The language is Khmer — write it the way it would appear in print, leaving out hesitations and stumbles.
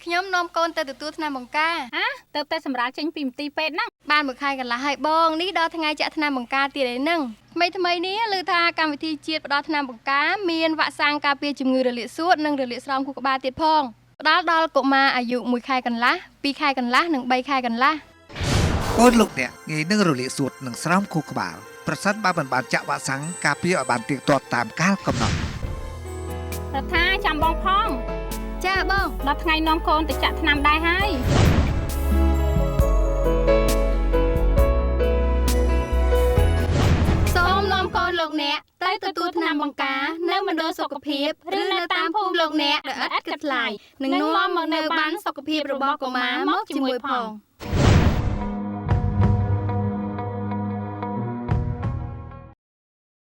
ខ្ញុំនាំកូនទៅទទួលថ្នាំបង្ការ ហាទៅតែសម្រាលចេញពីមន្ទីរពេទ្យហ្នឹង បានមួយខែកន្លះហើយបងនេះដល់ថ្ងៃចាក់ថ្នាំបង្ការទៀតឯហ្នឹងថ្មីថ្មីនេះឮថាកម្មវិធីជាតិផ្ដល់ថ្នាំបង្ការមានវ៉ាក់សាំងការពារជំងឺរលាកសួតនិងរលាកស្រោមខួរក្បាលទៀតផងផ្ដល់ដល់កុមារអាយុ1ខែកន្លះ2ខែកន្លះនិង3ខែកន្លះ កូនលោកអ្នកងាយនឹងរលាកសួតនិងស្រោមខួរក្បាលប្រសិនបើមិនបានចាក់វ៉ាក់សាំងការពារឲ្យបានទៀងទាត់តាមកាលកំណត់ រដ្ឋាចាំបងផង ចាបង ដល់ថ្ងៃនាំកូនទៅចាក់ថ្នាំដែរហើយ សូមនាំកូនលោកអ្នកទៅទទួលថ្នាំបង្ការនៅមណ្ឌលសុខភាពឬនៅតាមភូមិលោកអ្នកដោយឥតគិតថ្លៃនិងនាំមកនៅបានសុខភាពរបស់កុមារមកជាមួយផង។